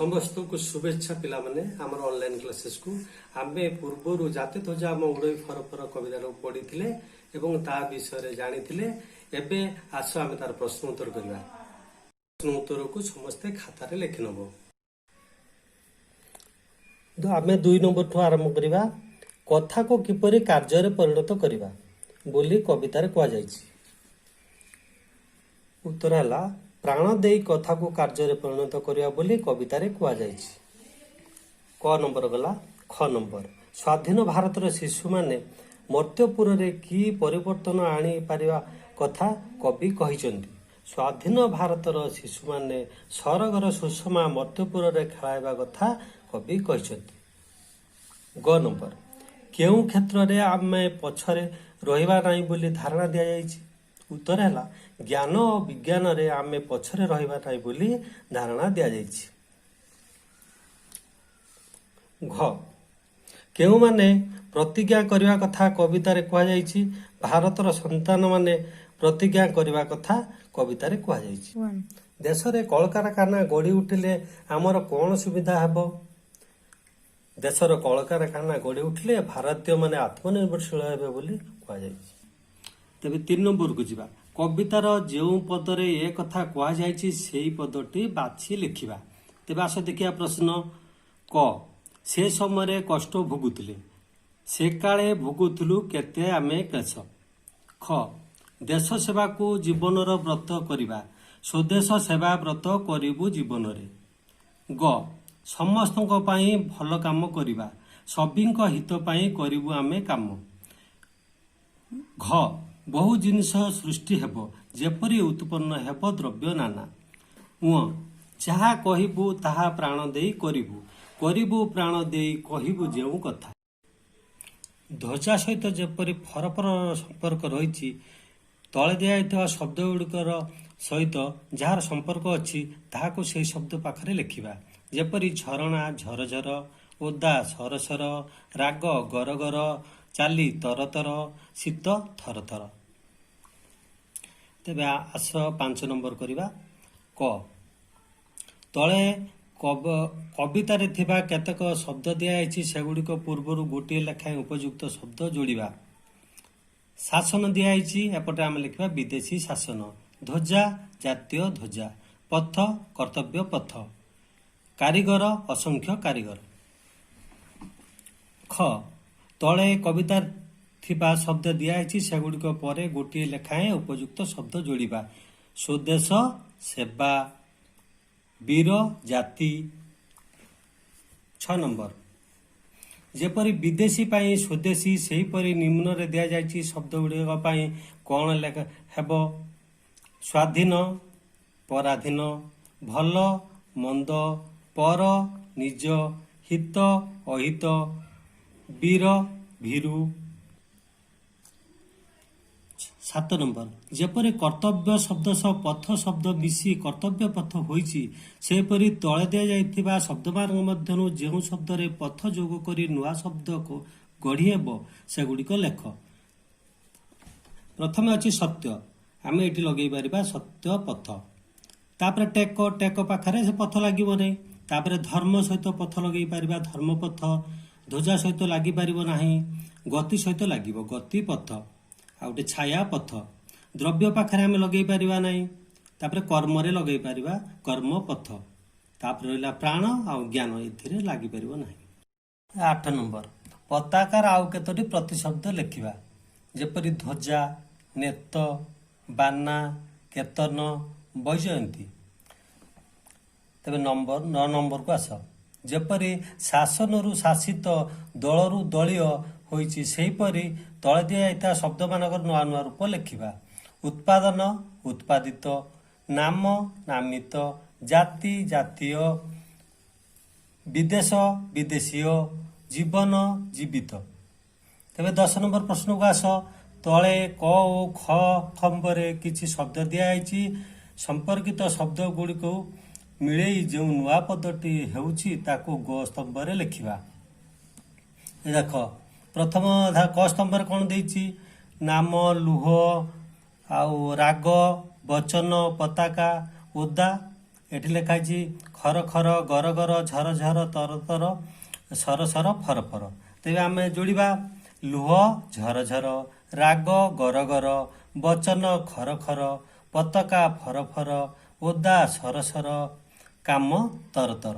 ସମସ୍ତଙ୍କୁ ଶୁଭେଚ୍ଛା ପିଲାମାନେ। ଆମର ଅନଲାଇନ୍ କ୍ଲାସେସକୁ ଆମେ ପୂର୍ବରୁ ଜାତୀୟ ଧ୍ୱଜା ଆମ ଉଡ଼ଇ ଫର ଫର କବିତାଟାକୁ ପଢ଼ିଥିଲେ ଏବଂ ତା ବିଷୟରେ ଜାଣିଥିଲେ। ଏବେ ଆସ, ଆମେ ତାର ପ୍ରଶ୍ନ ଉତ୍ତର କରିବା। ପ୍ରଶ୍ନ ଉତ୍ତରକୁ ସମସ୍ତେ ଖାତାରେ ଲେଖି ନେବ। ତ ଆମେ 2 ନମ୍ବରଠୁ ଆରମ୍ଭ କରିବା। କଥାକୁ କିପରି କାର୍ଯ୍ୟରେ ପରିଣତ କରିବା ବୋଲି କବିତାରେ କୁହାଯାଇଛି? ଉତ୍ତର ହେଲା, ପ୍ରାଣ ଦେଇ କଥାକୁ କାର୍ଯ୍ୟରେ ପରିଣତ କରିବା ବୋଲି କବିତାରେ କୁହାଯାଇଛି। କ ନମ୍ବର ଗଲା। ଖ ନମ୍ବର, ସ୍ୱାଧୀନ ଭାରତର ଶିଶୁମାନେ ମର୍ତ୍ତ୍ୟପୁରରେ କି ପରିବର୍ତ୍ତନ ଆଣିପାରିବା କଥା କବି କହିଛନ୍ତି? ସ୍ୱାଧୀନ ଭାରତର ଶିଶୁମାନେ ସରଗର ସୁଷମା ମର୍ତ୍ତ୍ୟପୁରରେ ଖେଳାଇବା କଥା କବି କହିଛନ୍ତି। ଗ ନମ୍ବର, କେଉଁ କ୍ଷେତ୍ରରେ ଆମେ ପଛରେ ରହିବା ନାହିଁ ବୋଲି ଧାରଣା ଦିଆଯାଇଛି? ଉତ୍ତର ହେଲା, ଜ୍ଞାନ ଓ ବିଜ୍ଞାନରେ ଆମେ ପଛରେ ରହିବା ନାହିଁ ବୋଲି ଧାରଣା ଦିଆଯାଇଛି। ଘ, କେଉଁମାନେ ପ୍ରତିଜ୍ଞା କରିବା କଥା କବିତାରେ କୁହାଯାଇଛି? ଭାରତର ସନ୍ତାନମାନେ ପ୍ରତିଜ୍ଞା କରିବା କଥା କବିତାରେ କୁହାଯାଇଛି। 1. ଦେଶରେ କଳକାରଖାନା ଗଢ଼ି ଉଠିଲେ ଆମର କ'ଣ ସୁବିଧା ହେବ? ଦେଶର କଳକାରଖାନା ଗଢ଼ି ଉଠିଲେ ଭାରତୀୟମାନେ ଆତ୍ମନିର୍ଭରଶୀଳ ହେବେ ବୋଲି କୁହାଯାଇଛି। ତେବେ 3 ନମ୍ବରକୁ ଯିବା। କବିତାର ଯେଉଁ ପଦରେ ଏ କଥା କୁହାଯାଇଛି, ସେଇ ପଦଟି ବାଛି ଲେଖିବା। ତେବେ ଆସ ଦେଖିବା ପ୍ରଶ୍ନ। କ, ସେ ସମୟରେ କଷ୍ଟ ଭୋଗୁଥିଲେ, ସେ କାଳେ ଭୋଗୁଥିଲୁ କେତେ ଆମେ କ୍ଲେଶ। ଖ, ଦେଶ ସେବାକୁ ଜୀବନର ବ୍ରତ କରିବା, ସ୍ୱଦେଶ ସେବା ବ୍ରତ କରିବୁ ଜୀବନରେ। ଗ, ସମସ୍ତଙ୍କ ପାଇଁ ଭଲ କାମ କରିବା, ସଭିଙ୍କ ହିତ ପାଇଁ କରିବୁ ଆମେ କାମ। ଘ, ବହୁ ଜିନିଷ ସୃଷ୍ଟି ହେବ, ଯେପରି ଉତ୍ପନ୍ନ ହେବ ଦ୍ରବ୍ୟ ନାନା। ଉଁ, ଯାହା କହିବୁ ତାହା ପ୍ରାଣ ଦେଇ କରିବୁ, କରିବୁ ପ୍ରାଣ ଦେଇ କହିବୁ ଯେଉଁ କଥା। ଧ୍ୱଜା ସହିତ ଯେପରି ଫରଫର ସମ୍ପର୍କ ରହିଛି, ତଳେ ଦିଆଯାଇଥିବା ଶବ୍ଦ ଗୁଡ଼ିକର ସହିତ ଯାହାର ସମ୍ପର୍କ ଅଛି, ତାହାକୁ ସେହି ଶବ୍ଦ ପାଖରେ ଲେଖିବା। ଯେପରି ଝରଣା ଝରଝର, ଓଦା ସରସର, ରାଗ ଗରଗର, ଚାଲି ତରତର, ଶୀତ ଥରଥର। ତେବେ ଆସ, 5 ନମ୍ବର କରିବା। କ, ତଳେ କବିତାରେ ଥିବା କେତେକ ଶବ୍ଦ ଦିଆଯାଇଛି, ସେଗୁଡ଼ିକ ପୂର୍ବରୁ ଗୋଟିଏ ଲେଖାଏଁ ଉପଯୁକ୍ତ ଶବ୍ଦ ଯୋଡ଼ିବା। ଶାସନ ଦିଆଯାଇଛି, ଏପଟେ ଆମେ ଲେଖିବା ବିଦେଶୀ ଶାସନ। ଧ୍ୱଜା ଜାତୀୟ ଧ୍ୱଜା, ପଥ କର୍ତ୍ତବ୍ୟ ପଥ, କାରିଗର ଅସଂଖ୍ୟ କାରିଗର। ଖ, ତଳେ କବିତା ଥିବା ଶବ୍ଦ ଦିଆଯାଇଛି, ସେଗୁଡ଼ିକ ପରେ ଗୋଟିଏ ଲେଖାଏଁ ଉପଯୁକ୍ତ ଶବ୍ଦ ଯୋଡ଼ିବା। ସ୍ୱଦେଶ ସେବା, ବୀର ଜାତି। 6 ନମ୍ବର, ଯେପରି ବିଦେଶୀ ପାଇଁ ସ୍ୱଦେଶୀ, ସେହିପରି ନିମ୍ନରେ ଦିଆଯାଇଛି ଶବ୍ଦ ଗୁଡ଼ିକ ପାଇଁ କ'ଣ ଲେଖା ହେବ? ସ୍ୱାଧୀନ ପରାଧୀନ, ଭଲ ମନ୍ଦ, ପର ନିଜ, ହିତ ଅହିତ, ବୀର ଭୀରୁ। 7 ନମ୍ବର, ଯେପରି କର୍ତ୍ତବ୍ୟ ଶବ୍ଦ ସହ ପଥ ଶବ୍ଦ ମିଶି କର୍ତ୍ତବ୍ୟ ପଥ ହୋଇଛି, ସେହିପରି ତଳେ ଦିଆଯାଇଥିବା ଶବ୍ଦମାନଙ୍କ ମଧ୍ୟରୁ ଯେଉଁ ଶବ୍ଦରେ ପଥ ଯୋଗ କରି ନୂଆ ଶବ୍ଦ ଗଢ଼ି ହେବ, ସେଗୁଡ଼ିକ ଲେଖ। ପ୍ରଥମେ ଅଛି ସତ୍ୟ, ଆମେ ଏଠି ଲଗେଇ ପାରିବା ସତ୍ୟ ପଥ। ତାପରେ ଟେକ, ଟେକ ପାଖରେ ସେ ପଥ ଲାଗିବ ନାହିଁ। ତାପରେ ଧର୍ମ ସହିତ ପଥ ଲଗେଇ ପାରିବା, ଧର୍ମ ପଥ। ଧ୍ୱଜା ସହିତ ଲାଗିପାରିବ ନାହିଁ। ଗତି ସହିତ ଲାଗିବ, ଗତି ପଥ। ଆଉ ଗୋଟେ ଛାୟା ପଥ। ଦ୍ରବ୍ୟ ପାଖରେ ଆମେ ଲଗେଇ ପାରିବା ନାହିଁ। ତାପରେ କର୍ମରେ ଲଗେଇ ପାରିବା, କର୍ମ ପଥ। ତାପରେ ରହିଲା ପ୍ରାଣ ଆଉ ଜ୍ଞାନ, ଏଥିରେ ଲାଗିପାରିବ ନାହିଁ। 8 ନମ୍ବର, ପତାକାର ଆଉ କେତୋଟି ପ୍ରତିଶବ୍ଦ ଲେଖିବା। ଯେପରି ଧ୍ୱଜା, ନେତ, ବାନା, କେତନ, ବୈଜୟନ୍ତୀ। ତେବେ ନମ୍ବର 9 ନମ୍ବରକୁ ଆସ। ଯେପରି ଶାସନରୁ ଶାସିତ, ଦଳରୁ ଦଳୀୟ ହୋଇଛି, ସେହିପରି ତଳେ ଦିଆଯାଇଥିବା ଶବ୍ଦମାନଙ୍କର ନୂଆ ନୂଆ ରୂପ ଲେଖିବା। ଉତ୍ପାଦନ ଉତ୍ପାଦିତ, ନାମ ନାମିତ, ଜାତି ଜାତୀୟ, ବିଦେଶ ବିଦେଶୀୟ, ଜୀବନ ଜୀବିତ। ତେବେ 10 ନମ୍ବର ପ୍ରଶ୍ନକୁ ଆସ। ତଳେ କ ଓ ଖ ଖମ୍ବରେ କିଛି ଶବ୍ଦ ଦିଆଯାଇଛି। ସମ୍ପର୍କିତ ଶବ୍ଦ ଗୁଡ଼ିକୁ ମିଳେଇ ଯେଉଁ ନୂଆ ପଦଟି ହେଉଛି, ତାକୁ ଗ ସ୍ତମ୍ଭରେ ଲେଖିବା। ଏ ଦେଖ, ପ୍ରଥମ କ ସ୍ତମ୍ଭରେ କ'ଣ ଦେଇଛି? ନାମ, ଲୁହ, ଆଉ ରାଗ, ବଚନ, ପତାକା, ଓଦା, ଏଠି ଲେଖା ହେଇଛି ଖର ଖର, ଗର ଗର, ଝର ଝର, ତର ତର, ସର ସର, ଫର ଫର। ତେବେ ଆମେ ଯୋଡ଼ିବା: ଲୁହ ଝର ଝର, ରାଗ ଗର ଗର, ବଚନ ଖର ଖର, ପତାକା ଫର ଫର, ଓଦା ସର ସର, କାମ ତର ତର।